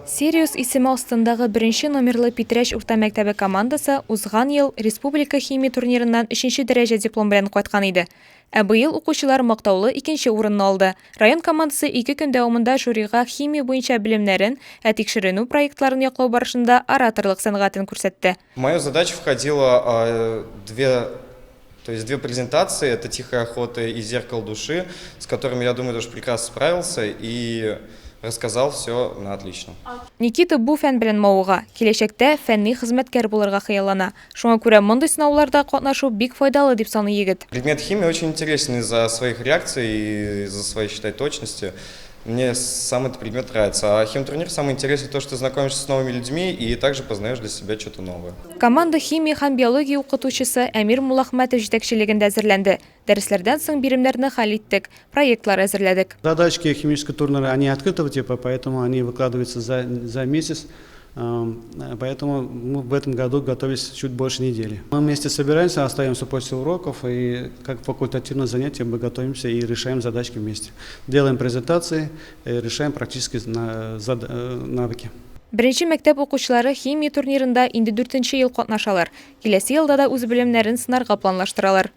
Сириус исеме астындагы беренче номерлы Питрәч урта мәктәбе командасы узган ел республика химия турнирыннан өченче дәрәҗә диплом белән кайткан иде. Ә быел укучылар мактаулы икенче урынны алды. Район командасы ике көн дәвамында жюрига химия буенча белемнәрен, ә тикшеренү проектларын яклау барышында ораторлык сәнгатен күрсәтте. В мою задачу входило две то есть две презентации, это «Тихая охота» и «Зеркало души», с которыми, я думаю, тоже прекрасно справился и рассказал все на отлично. Никита бу фән белән мавыга, киләчәктә фәнни хезмәткәр булырга хыяллана. Шуңа күрә мондый сынауларда катнашу бик файдалы, дип саный егет. Предмет химия очень интересен из-за своих реакций и из-за своей, считай, точности. Мне сам этот предмет нравится. А химтурнир самый интересный то, что ты знакомишься с новыми людьми и также познаешь для себя что-то новое. Команда химия һәм биология укытучысы Әмир Муллахмәтов җитәкчелегендә әзерләнде. Дәресләрдән соң биремнәрне хәл иттек, проектлар әзерләдек. Задачки химического турнира, они открытого типа, поэтому они выкладываются за, за месяц. Поэтому мы в этом году готовились чуть больше недели. Мы вместе собираемся, остаемся после уроков, и как факультативное занятие мы готовимся и решаем задачки вместе. Делаем презентации, решаем практически навыки. Беренче мәктәп укучылары химия турнирында инде дүртенче ел катнашалар. Киләсе елда да үз белемнәрен сынарга планлаштыралар.